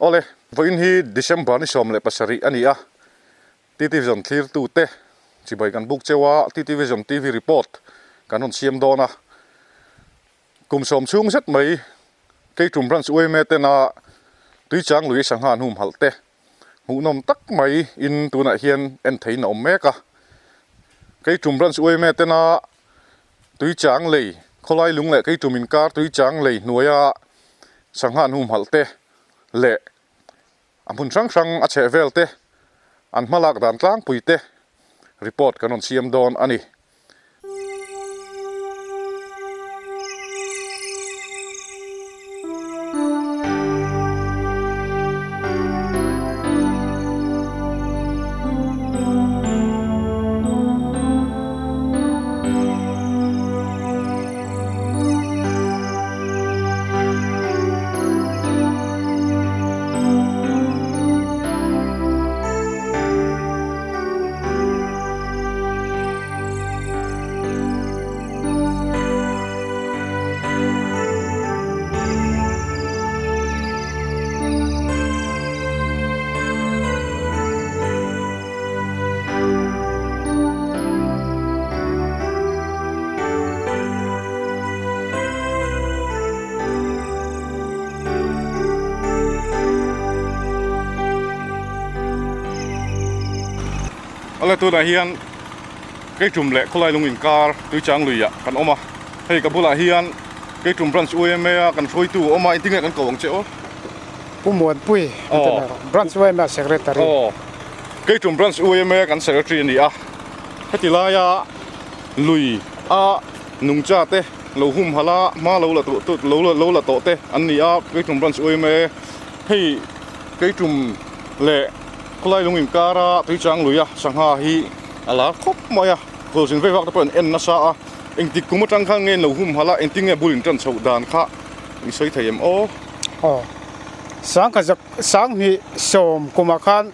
Awle, vawiin hi December ni 17 a ni a, TT Vision thlirtute chibai kan buk cheu a, TT Vision TV report kan rawn siam dawn a. Kum sawm chhung zet mai Keitum Branch yma tena Tuichang lui sangha an humhalh te hmuhnawm tak mai in tunah hian en theihin a awm mek a. Keitum Branch yma tena Tuichang lei khawlai lung leh Keitum inkar Tuichang lei hnuaia sangha an humhalh te leh a hmun hrang hrang a chheh vel te an hmalak dan tlangpui te report kan rawn siam dawn a ni. Awle tunah hian Keitum leh khawlai lung inkar Tuichang luiah kan awm a, hei ka bulah hian Keitum Branch yma a kan hruaitu a awm a, engtin nge kan ko ang che aw? Pu Muanpui Branch yma Secretary. Aw, Keitum Branch yma kan Secretary a ni a, heti laia lui a nungcha te lo humhalh a, hma lo la tawh lo la tawh te an ni a, Keitum Branch yma hei Keitum leh khawlai lung inkara Tuichang luia sangha hi a lar khawp mai a, kawlzin vei vak te pawh an en nasa a, engtik kum atang khan nge an lo humhalh a, engtin nge bul in tan chhoh dan kha i sawi thei em aw? Aw, sangkhat zak sanghnih sawm kumah khan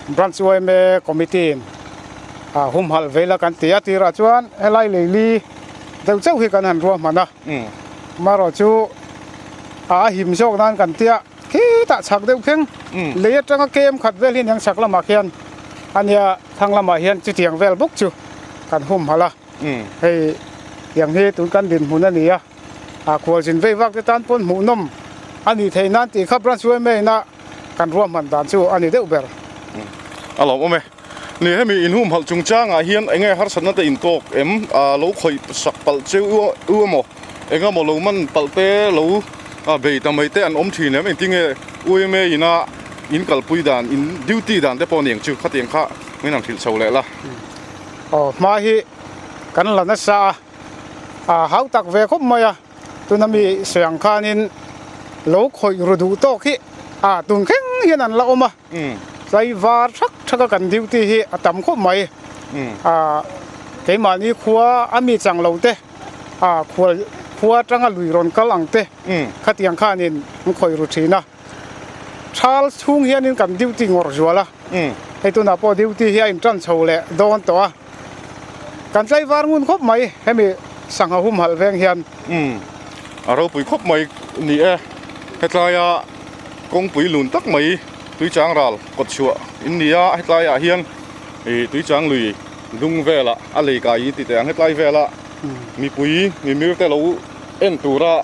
Branch yma Committee in a humhalh vei la kan ti a, tirah chuan helai leili deuh chauh hi kan han ruahman a, amaherawh chu a him zawk nan kan tia khitah chhak deuh thleng lei atanga kem khat vel hi aniang chhak lamah khian ania thlang lamah hian chutiang vel bawk chu kan humhalh a, hei tiang hi tun kan dinhmun a ni a. A khualzin vei vak te tan pawn hmuhnawm a nih theih nan tih kha Branch yma ina kan ruahman dan chu a ni deuh ber. A lawm awm e. Ni hemi inhumhalh chungchangah hian eng nge harsatna te intawk em? A lo khawih sak palh che u emaw eng emaw lo man palh te lo bei ta mai te an awm thin em? Engtin nge yma ina in kalpui dan, in duty dan te pawh ni ang chu khatiang kha min han hrilh chho leh la. Aw hma hi kan la nasa a. A hau tak ve khawp mai a, tuna mi sawi ang khanin lo khawih ru duh tawk hi a tun thleng hian an la awm a, tlai var thak thak a kan duty hi a tam khawp mai. A keimahni khua a mi chang lo te a khual khua atanga lui rawn kal ang te khatiang khanin an khawih ru thin a, thal chhung hianin kan duty ngawrh zual a, hei tunah pawh duty hi a intan chho leh dawn tawh a. Kan tlaivar ngun khawp mai hemi sangha humhalh veng hian. Umm a ropui khawp mai ni e, hetlai-a kawngpui lun tak mai Tuichang ral kawt chhuah in ni a, hetlai-ah hian ih Tuichang lui dung velah a lei kai in ti teh ang hetlai vela mipui mimir te lo en tura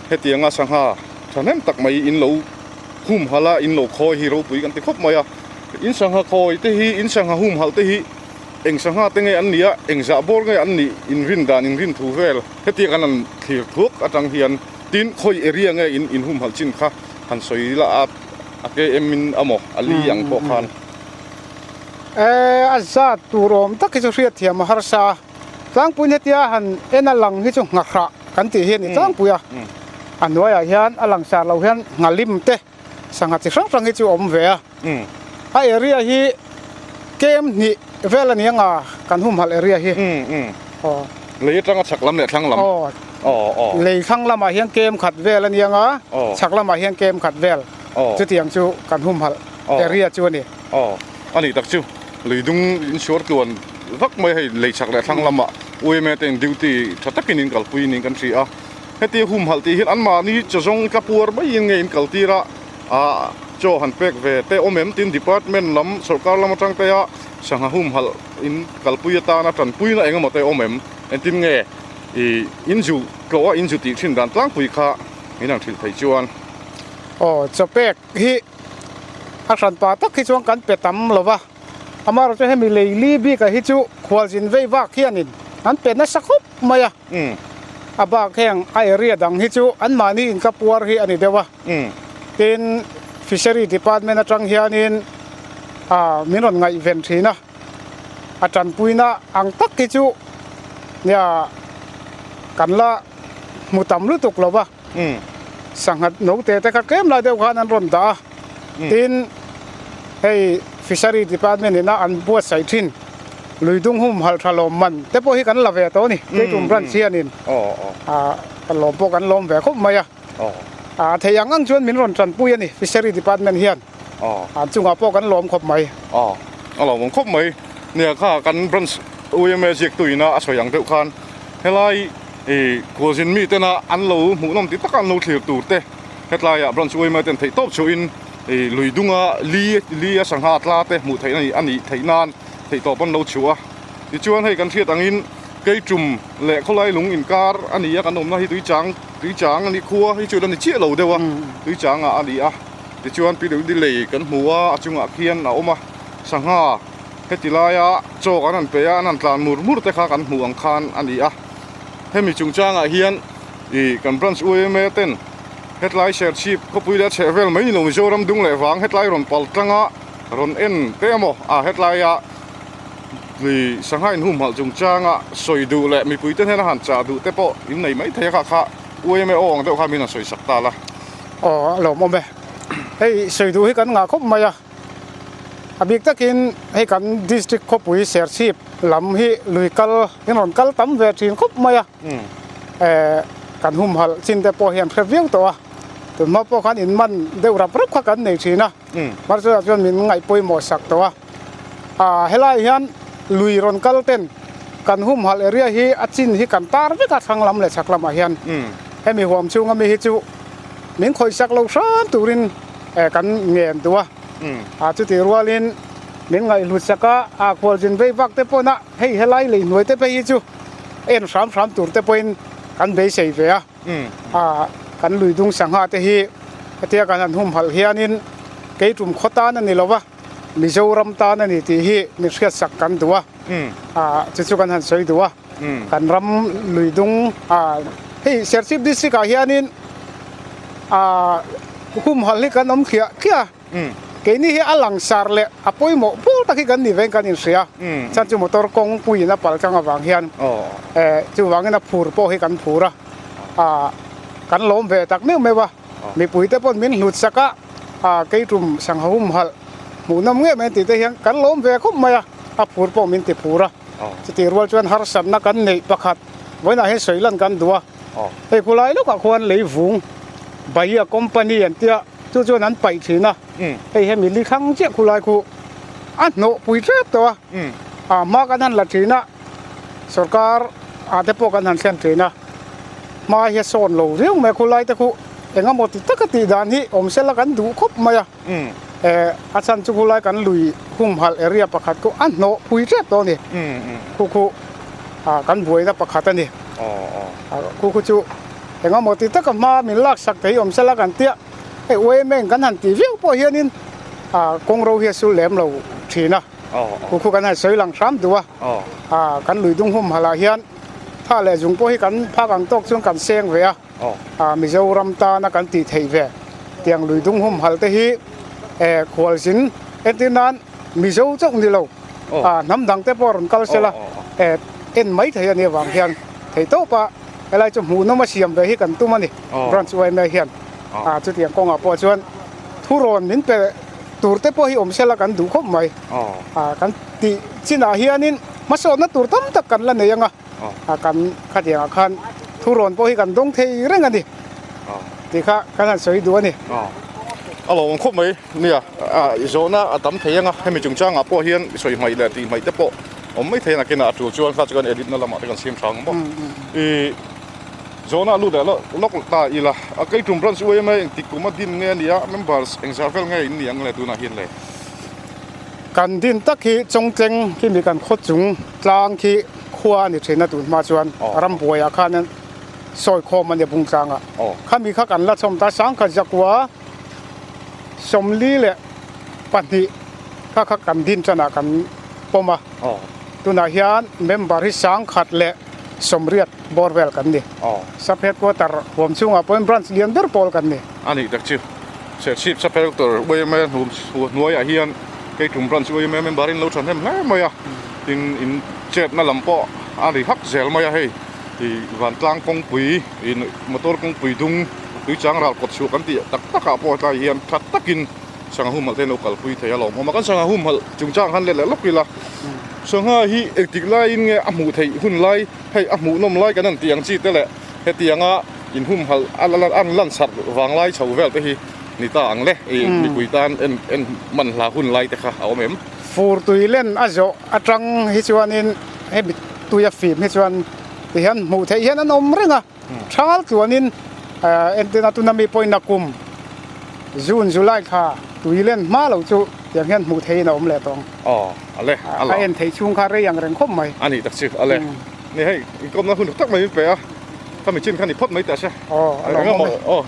hetianga sangha thahnem tak mai in lo humhalh a in lo khawi hi ropui kan ti khawp mai a. In sangha khawi te hi, in sangha humhalh te hi eng sangha te nge an nih a, eng zah bawr nge an nih, in rin dan, in rin thu vel hetiang an han thlir thuak atang hian tin khawi area nge in in humhalh chin kha han sawi la a, a KM in a maw, a li ang pawh khan. E, a zat tur awm tak hi chu hriatthiam a harsa a, tlangpuiin hetia han en a lang hi chu nghahrah kan tih hi a ni tlangpui a, a hnuaiah hian a langsar lo hian nghalim te, Sangha chi hrang hrang hi chu a awm ve a. A area hi kem hnih vel a ni ang a, kan humhalh area hi. Aw. Lei atanga chhak lam leh thlang lam. Aw. Aw. Lei thlang lamah hian kem khat vel a ni ang a, chhak lamah hian kem khat vel. Chutiang chu kan humhalh area chu a ni. Aw. A nih tak chu lui dung in suar tluan vak mai hei lei chhak leh thlang lamah UMA te in duty tha takin in kalpui niin kan hria a. Heti humhalh tih hian anmahni chawzawng tla puar maiin nge in kaltir a, ah. Chaw han pek ve te awm em? Tin, department lam, sawrkar lam atang te a sangha humhalh in kalpui atana tanpuina eng emaw te awm em? Engtin nge i in zu tlawh a in zu tih thin dan tlangpui kha min han hrilh theih chuan? Aw, chaw pek hi a hran pa tak hi chuan kan pe tam lo va, amaherawhchu chu hemi lei li bikah hi chu khualzin vei vak hianin an pe nasa khawp mai a, a bak heng a area dang hi chu anmahni inkapuar hi a ni deuh a. Tin, Fishery Department atang hianin min rawn ngaihven thin a, a tanpuina ang tak hi chu nia kan la hmu tam lutuk lo va, sangha note te kha tlem lai deuh khan an rawn dah a, tin hei Fishery Department ina an buatsaih thin Luidung humhalh tha lawm man te pawh hi kan la ve tawh a ni, Keitum Branch hianin lawm pawh kan lawm ve khawp mai a. A thei ang ang chuan min rawn tanpui a ni, Fishery Department hian. An chungah pawh kan lawm khawp mai. A lawmawm khawp mai. Nia kha kan branch UMA ziaktu ina a sawi ang deuh khan helai khualzin mi tena an lo hmuhnawm ti taka an lo thlir tur te hetlaiah branch UMA ten theih tawp chhuahin lui dunga li li a sangha tla te hmuh theih a nih theih nan theih tawp an lo chhuah a. Tichuan hei kan hriat angin Keitum leh khawlai lung inkar a ni a kan awmna hi tuichang Tuichang a ni khua hi chu la ni chiah lo deuh a, tuichang ah a ni a, tichuan PWD lei kan hmu a, a chungah khian a awm a, sangha heti laia chaw kan han pe a, an han tlan mur mur te kha kan hmuh ang khan a ni a, hemi chungchangah hian ih kan branch UMA ten hetlai Serchhip khawpui leh a chhehvel mai ni lo Mizoram dung leh vang hetlai rawn pal tanga rawn en te emaw a hetlaia Lui sangha inhumhalh chungchanga sawi duh leh mipuite hnena han chah duh te pawh in nei mai thei a kha kha UMA aw ang deuh kha min han sawi sak ta la. Aw a lawmawm e. Hei sawi duh hi kan ngah khawp mai a, a bik takin hei kan district khawpui Serchhip lam hi lui kal in rawn kal tam ve thin khawp mai a, eh kan humhalh chin te pawh hi an hre viau tawh a, tunhma pawh khan in man deuh rap rap kha kan nei thin a, hmarchhuah chuan min ngaih pawimawh sak tawh a. Ah helai hian lui rawn kal ten kan humhalh area hi a chin hi kan tar vek a thlang lam leh chhak lamah hian hemi huam chhunga mi hi chu min khawih sak lo hram turin eh kan ngen duh a ah chutih rualin min ngaihhlut sak a ah khualzin vei vak te pawhna hei helai lei hnuai te phei hi chu en hram hram tur te pawhin kan beisei ve a ah kan lui dung sangha te hi hetia kan han humhalh hianin keitum khaw tan a ni lo va. Mizoram tan a ni tih hi min hriatsak kan duh a, ah chu chu kan han sawi duh a, kan ram lui dung ah hei Serchhip district ah hianin ah humhalh hi kan awm thliah thliah a, keini hi a langsar leh a pawimawh bur tak hi kan ni veng kan inhria, chhan chu motor kawngpuiin a pal tlang avang hian eh chuvangin a phur pawh hi kan phur a, ah kan lawm ve tak meuh meuh a, mipui te pawn min hlut sak a. A keitum sangha humhalh hmuhnawm ngei mai tih te hian kan lawm ve khawp mai a, a phur pawh min ti phur a. Chutih rual chuan harsatna kan neih pakhat vawiinah hian sawi lan kan duh a. Hei khulai lawkah khuan lei vung Bahia company an tia chu chuan an paih thin a, hei hemi li thlang chiah khulai khu a hnawh pui tep tawh a, a hma kan han la thin a, sorkar ah te pawh kan han thlen thin a. Hma hi a sawn lo riau mai a, khulai te khu eng emaw ti taka tih dan hi awm sela kan duh khawp mai a, eh a chhan chu khulai kan lui humhalh area pakhat khu a hnawh phui tep tawh a ni, khu khu ah kan buaina pakhat a ni, khu khu chu eng emaw ti taka hma min lak sak thei awm sela kan tia, hei UMA in kan han ti viau pawh hianin ah kawng ro hi a sul lem lo thin a, khu khu kan han sawi lang hram duh a, ah kan lui dung humhalh ah hian. Tha leh zung pawh hi kan phak ang tawk chuan kan seng ve a, Mizoram tana kan tih theih ve tiang lui dung humhalh te hi khualzin entir nan Mizo chauh ni lo hnam dang te pawh rawn kal sela en mai thei a nih avang hian thei tawp a helai chu hmuhnawm a siam ve hi kan tum a ni branch yma hian chutiang kawngah pawh chuan thurawn min pe tur te pawh hi awm sela kan duh khawp mai kan tih chinah hianin. Hmasawnna tur tam tak kan la nei anga, kan khatiangah khan thurawn pawh hi kan dawng thei reng a ni tih kha kan han sawi duh a ni. A lo awm khawp mai nia, zawhna a tam thei anga hemi chungchangah pawh hian sawi hmaih leh tih hmaih te pawh awm mai thei a nakinah a tul chuan kha chu kan edit na lamah te kan siam hrang ang bawk. I. Zawhna lut leh lawk ta ila a Keitum Branch yma engtik kum a din nge a nia members engzah vel nge in ni ang le tunah hian le? Kan din tak hi Chawngtleng khi mi kan khaw chung tlang khi khua a ni thin a tun hma chuan rambuaiah khan sawi khawm a nia bung tlangah khami kha kan la chhawm ta sangkhat zakua 42 kha kha kan din tanah kan pawm a tunah hian member hi 180 bawr vel kan ni sub headquarter huam chhungah pawhin branch lian ber pawl kan ni. A nih tak chu Serchhip sub headquarter yma hnuaiah hian Keitum branch yma member in lo thahnem hle mai a tin in chetna lam pawh a ri hak zel mai a hei. Ih vantlang kawngpui ih motor kawngpui dung tui chang ral kawt chhuah kan tih tak tak ah pawh hetlai hian tha takin sangha humhalh te an lo kalpui thei a lawm awm a kan sangha humhalh chungchang han let leh lawk ila sangha hi engtik laiin nge a hmuh theih hun lai hei a hmuh nawm lai kan han tih ang chi te leh hetianga in humhalh a an lan char vang lai chho vel te hi ni ta ang le ih mipui tan en en hman hla hun lai te kha a awm em. Fur tui len a zawh atang hi chuanin hemi tuia fim hi chuan ti hian hmuh theih hian an awm reng a thal tluanin entirna tuna mi pawhin a kum June July thla tui len hma lo chu tiang hian hmuh theihin a awm leh tawh ang. Aw a le a la. A en theih chhung kha rei ang reng khawp mai. A nih tak chu a le. Ni hei inkawmna hun tak mai min pe a ka mi chin kha ni phawt mai teh se. Aw a lo awm e. Aw.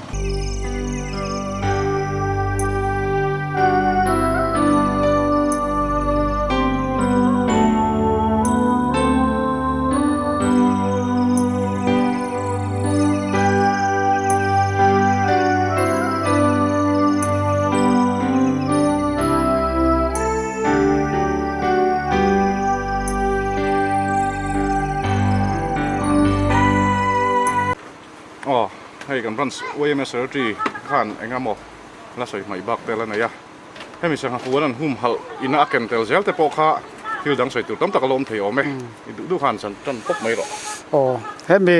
Aw hei kan branch yma secretary khan eng emaw la sawi hmaih bak tel a nei a hemi sangha fuan an humhalh ina a ken tel zel te pawh kha thil dang sawi tur tam tak a la awm thei awm e i duh duh khan chan tan pawp mai rawh. Aw hemi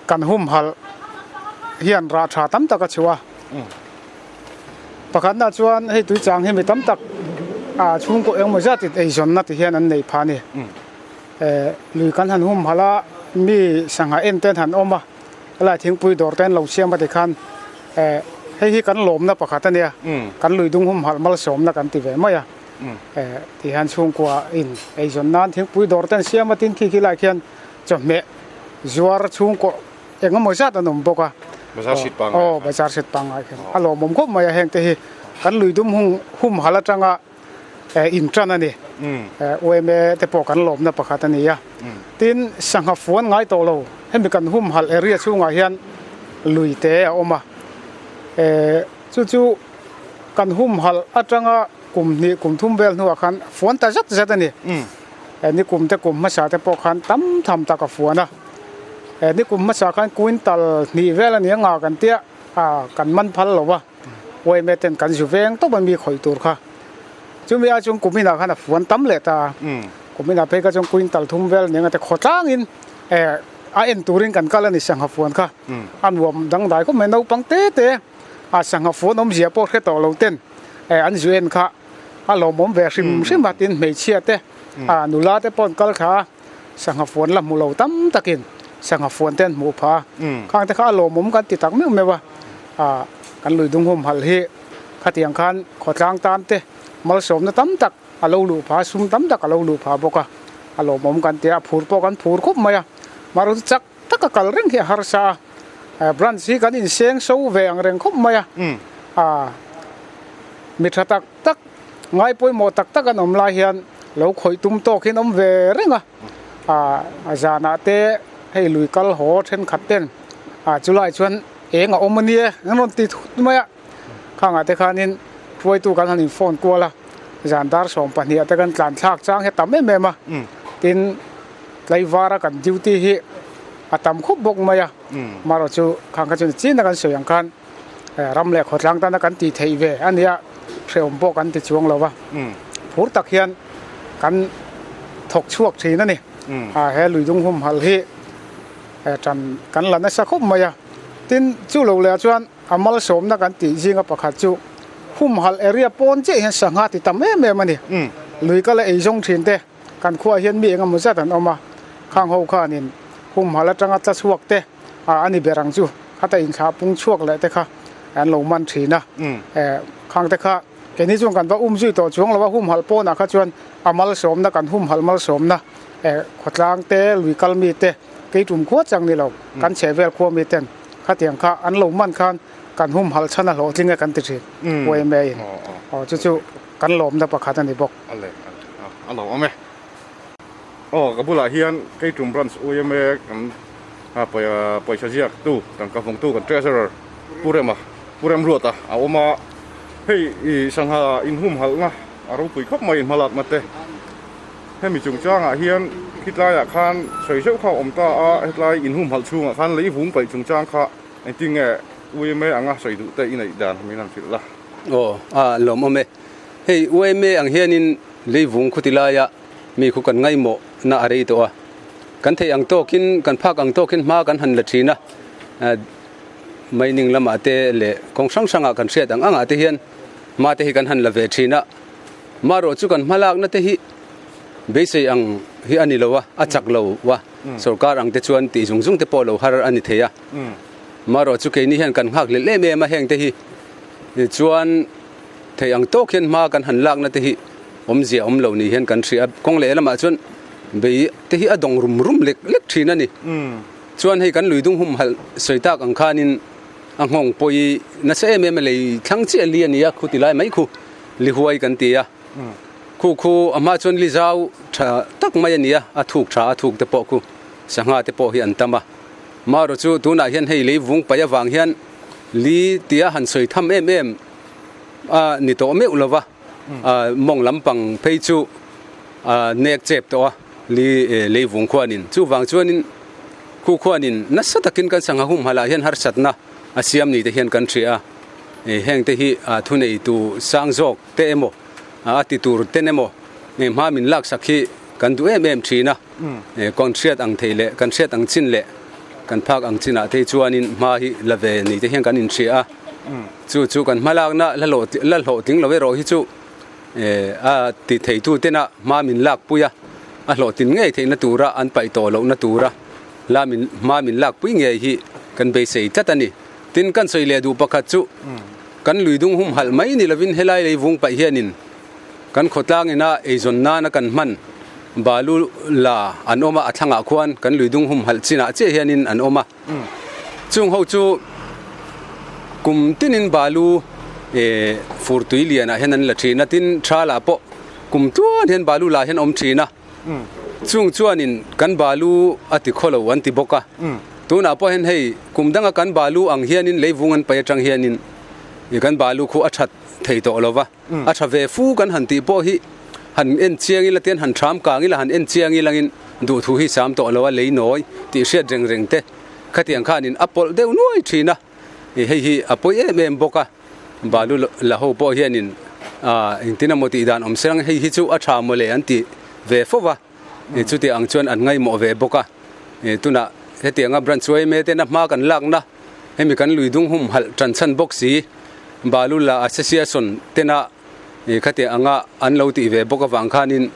kan humhalh hian rah tha tam tak a chhuah a pakhatna chuan hei tuichang hi mi tam tak ah chhungkaw engemaw zat in eizawnna ti hian an nei phah a ni. Lui kan han humhalh a, mi sangha en te an han awm a, helai thingpui dawr te an lo siam a tikhan hei hi kan lawmna pakhat a nia, kan lui dung humhalh malsawmna kan ti ve mai a, tihian chhungkua in eizawn nan thingpui dawr te an siam a, tin khi khi lai khian chawhmeh zuar chhungkaw eng emaw zat an awm bawk a, aw bazar sit pangngai khian a lawmawm khawp mai a, heng te hi kan lui dum humhalh atanga. in tan a ni. Yma te pawh kan lawmna pakhat a ni a. Tin, sangha fuan ngai tawh lo, hemi kan humhalh area chhungah hian lui te a awm a. Chu chu kan humhalh atanga kum hnih kum thum vel hnuah khan fuan ta zet zet a ni. Ni kum te kum hmasa te pawh khan tam tham tak a fuan a. Ni kum hmasa khan quintal hnih vel a ni a nga kan tia, kan man phal lo va. Yma ten kan zu veng tawp a mi khawih tur kha. Chumi ai chuan kum inah khan a fuan tam leh ta a. Kum inah phei kha chuan quintal thum vel nen ate khawtlang in eh a en turin kan kal a ni sangha fuan kha. A nuam dangdai khawp mai naupang te te a sangha fuan awmzia pawh hre tawh lo ten eh an zu en kha a lawmawm ve hrim hrim a tin hmeichhia te ah nula te pawh an kal thla a. Sangha fuan la hmu lo tam takin sangha fuan te an hmuh phah a, khang te kha a lawmawm kan ti tak meuh meuh a, ah kan lui dung humhalh hi khatiang khan khawtlang tan te malsawmna tam tak a lo luh phah a, sum tam tak a lo luh phah bawk a, a lawmawm kan ti a, a phur pawh kan phur khawp mai a, mahrawh chu chak taka kal reng hi a harsa a, branch hi kan inseng so ve ang reng khawp mai a, ah mi tha tak tak ngai pawimawh tak tak an awm lai hian lo khawih tum tawk hian awm ve reng a, ah a zanah te hei lui kal haw thenkhat ten ah chulai chuan eng a awm ania an rawn ti thut mai a, khangah te khanin hruaitu kan han in phone kual a, zan dar 12 ah te kan tlan thlak chang hi a tam em em a, tin tlaivara kan duty hi a tam khawp bawk mai a, marawh chu khang kha chu chin a kan sawi ang khan. Ram leh khawtlang tana kan tih theih ve a nia, hrehawm pawh kan ti chuang lo va, phur tak hian kan thawk chhuak thin a ni. He lui dung humhalh hi tan kan la nasa khawp mai a, tin chu lo leh ah chuan a malsawmna kan tih zinga pakhat chu humhalh area pawn chiah hian sangha ti tam em em a ni. Lui kala ei zawng thin te kan khuaah hian mi engemaw zat an awm a, khang ho khanin humhalh atanga tla chhuak te. a ni ber ang chu khata inthlah pung chhuak leh te kha an lo man thin a khang te kha keini chuan kan va um zui tawh chuang lo a humhalh pawnah kha chuan a malsawmna kan humhalh malsawmna khawtlang te lui kal mi te kei tum khua chang ni lo kan chheh vel khua mi ten khatiang kha an lo man khan kan humhalh chhan a hlawhtling e kan ti thin yma in aw chu chu kan lawmna pakhat a ni bawk. A lo awm e. Aw ka bulah hian kei tum branch yma kan pawisa ziak tu tangka vawngtu kan treasurer Pu Rema Pu Remruata a awm a hei i sangha inhumhalhna a ropui khawp mai inhmalakna te. Hemi chungchangah hian khitlaiah khan sawi zeuh kha a awm ta a, hetlai inhumhalh chhungah khan lei vung paih chungchang kha engtin nge UMA anga sawi duh te i neih dan min han hrilh la. Aw, a lawmawm e. Hei UMA ang hianin lei vung khuti laia mi khu kan ngaihmawh na a rei tawh a, kan theih ang tawkin, kan phak ang tawkin hma kan han la thin a, mining lamah te leh kawng hrang hrangah kan hriat ang angah te hian hma te hi kan han la ve thin a. Marawh chu kan hmalakna te hi beisei ang hi a ni lo a, a chak lo a, sorkar ang te chuan tih zung zung te pawh lo har a ni thei a. Marawh chu keini hian kan nghak lel em em a heng te hi chuan thei ang tawk hian hma kan han lakna te hi awmzia awm lo ni hian kan hria a, kawng leh lamah chuan bei te hi a dawng rum rum lek lek thin a ni. Chuan hei kan luidung humhalh sawi tak ang khanin a nghawng pawi nasa em em a lei thlang chiah li a ni a, khu ti lai mai khu. Li huai kan ti a, khu khu a hma chuan li zau tha tak mai a ni a, a thuk tha a thuk te pawh khu sangha te pawh hi an tam a. Marawh chu tunah hian hei lei vung paih avang hian li tia han sawi tham em em a ni tawh meuh lo va, mawng lampang phei chu a nek chep tawh a li lei vung khuanin. Chuvang chuanin khu khuanin nasa takin kan sangha humhalh ah hian harsatna a siam ni te hian kan hria a. Heng te hi thuneitu sang zawk te emaw a ti tur ten emaw hma min laksak hi kan duh em em thin a, kan hriat ang thei leh kan hriat ang chin leh kan phak ang chinah te chuanin hma hi la ve ni te hian kan inhria a, chu chu kan hma lakna la la hlawhtling lo erawh hi chu a ti theitu tena hma min lakpui a, a hlawhtlin ngei theihna tura an paih tawh lohna tura la min hma min lakpui ngei hi kan beisei tlat a ni. Tin, kan sawi leh duh pakhat chu kan lui dung humhalh mai ni lovin helai lei vung paih hianin kan khawtlang ina eizawn nana kan hman balu la an awm a, a thlangah khuan kan lui dung humhalh chinah chiah hianin an awm a. Chung ho chu kum tinin balu fur tui lianah hian an la thin a, tin thalah pawh kum tluan hian balu lah hian awm thin a. Chung chuanin kan balu a ti khaw lo an ti bawk a. Tunah pawh hian hei kum danga kan balu ang hianin leivung an paih atang hianin kan balu khu a that thei tawh lo va. A tha ve fu kan han tih pawh hi han en chiang ila tian han tham kang ila han en chiang ilangin duhthu hi sam tawh lo a lei nawi tih hriat reng reng te khatiang khanin a pawlh deuh nuai thin a. Hei hi a pawi em em bawk a. Balu la ho pawh hianin engtin emaw tih dan awm serang hei hi chu a tha mawle an ti ve fo va, chuti ang chuan an ngaihmawh ve bawk a. Tunah hetianga branch yma tena hma kan lakna hemi kan lui dung humhalh tan chhan bawk si Balu la association tena khatiang anga an lo tih ve bawk avang khanin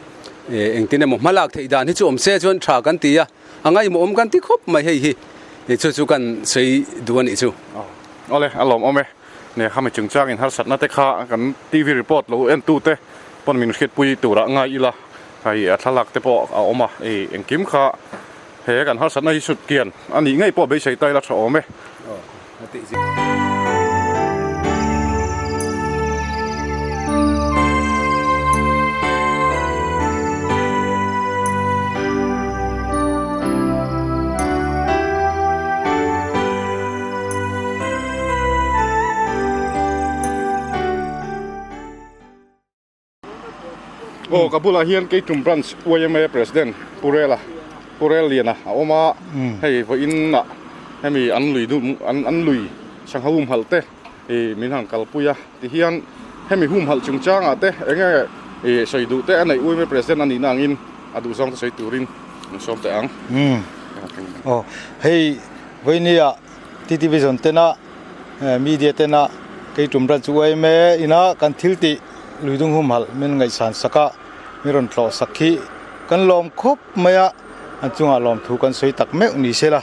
engtin emaw hma lak theih dan hi chu awm se chuan tha kan ti a. A ngaihmawh awm kan ti khawp mai hei hi chu chu kan sawi duh a nih chu. Awle a lawmawm e. Nia khami chungchangin harsatna te kha kan TV report lo en tu te pawn min hriatpui turah ngai ila hei a thlalak te pawh a awm a ei engkim kha he kan harsatna hi sut kian a nih ngei pawh beisei ta ila tha awm e. Aw ka bulah hian Keitum Branch yma President Pu Rela Pu Relliana a awm a, hei vawiin ah hemi an lui duh an lui sangha humhalh te ih min han kalpui a tihian hemi humhalh chungchangah te eng nge ih sawi duh te a neih yma President a nihna angin a duhzawng te sawi turin min sawm teh ang. Aw hei vawinia TTV zawn tena media tena Keitum Branch yma ina kan thil tih Luidung humhalh min ngaihsan sak a, min rawn tlawh sak hi kan lawm khawp mai a, an chungah lawmthu kan sawi tak meuh ni se la.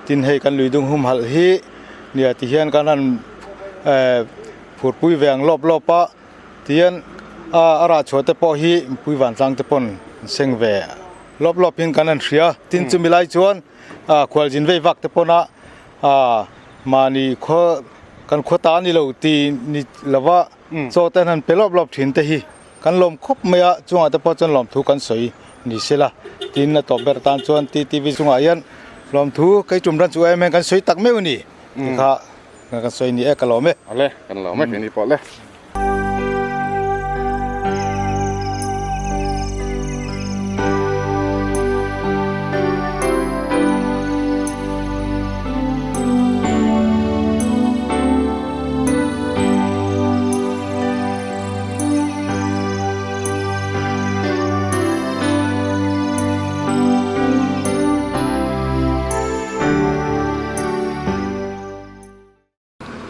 Tin hei kan luidung humhalh hi nia ti hian kan han phurpui ve ang lawp lawp a, tihian a rah chhuah te pawh hi mipui vantlang te pawn an seng ve lawp lawp in kan han hria. Tin chumi lai chuan khualzin vei vak te pawna mahni khaw kan khaw ta a ni lo ti ni lova chaw te an han pe lawp lawp thin te hi Kan lawm khawp mai a, chungah te pawh chuan lawmthu kan sawi ni se la, tin a tawp ber tan chuan TTV chungah hian lawmthu kei tum ran chu em hian kan sawi tak meuh a ni ti kha kan sawi ni e ka lawm e. Ale, kan lawm e keini pawh le.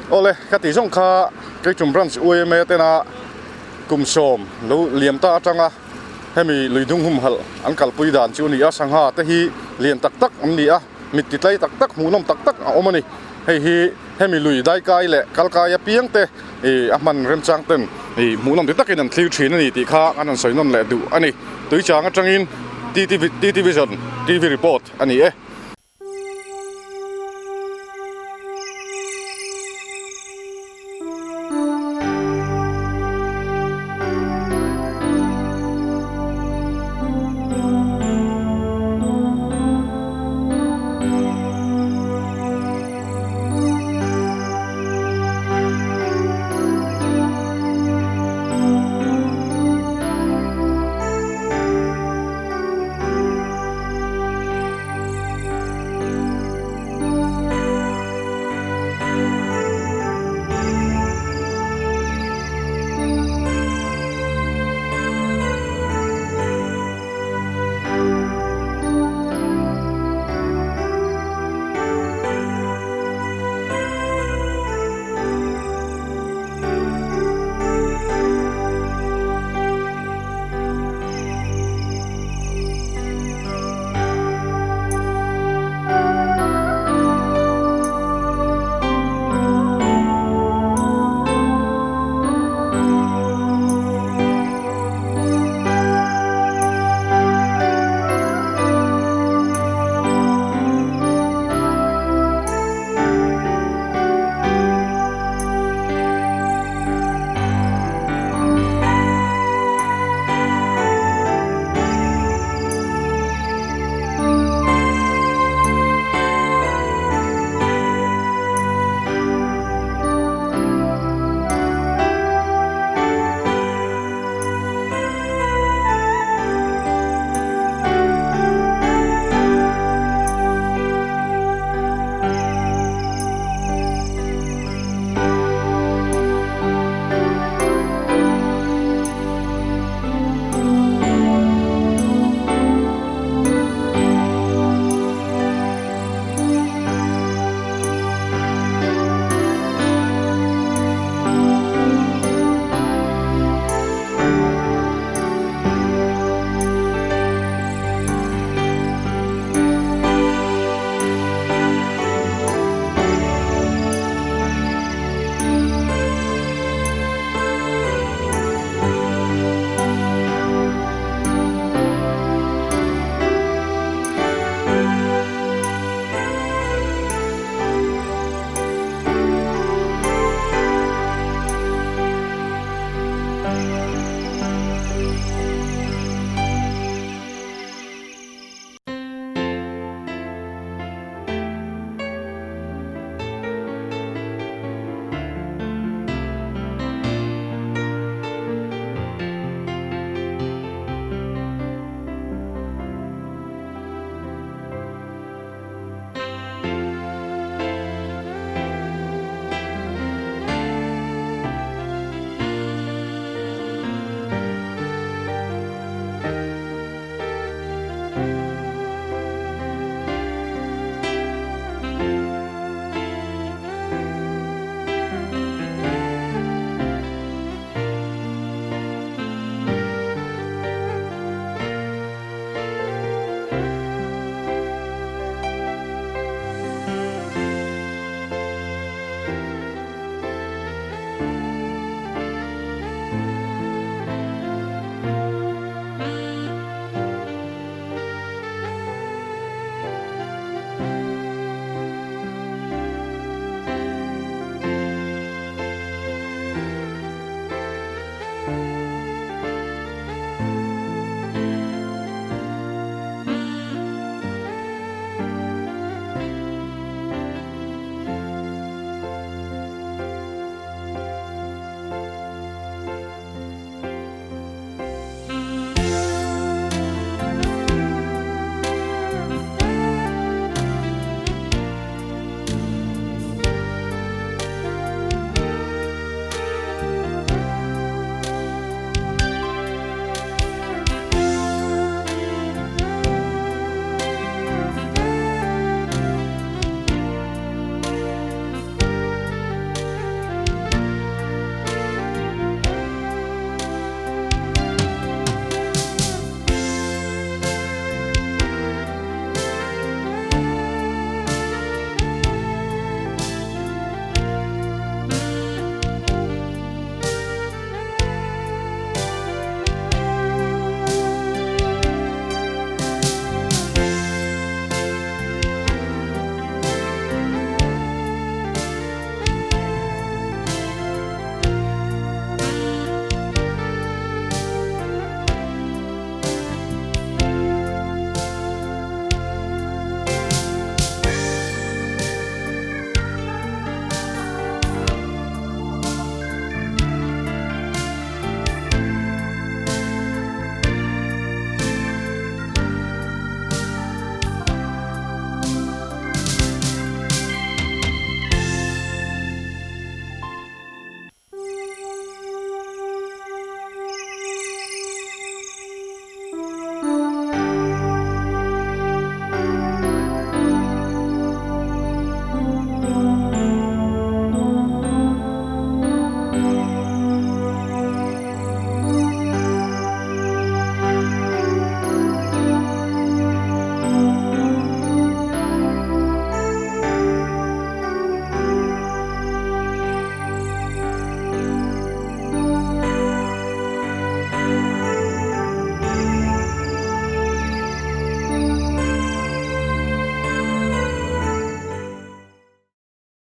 Awle ka tih zawng kha Keichum Branch UMA tena kum sawm lo liam ta atanga hemi luidung humhalh an kalpui dan chu a ni a, sangha te hi lian tak tak an ni a, mit ti tlai tak tak hmuhnawm tak tak a awm a ni. Hei hi hemi lui daikai leh kalkai apiang te ih a hman remchang ten ih hmuhnawm ti takin an thlir thin a ni tih kha an rawn sawi nawn leh duh a ni. Tuichang atangin TTV TTVision TV report a ni e.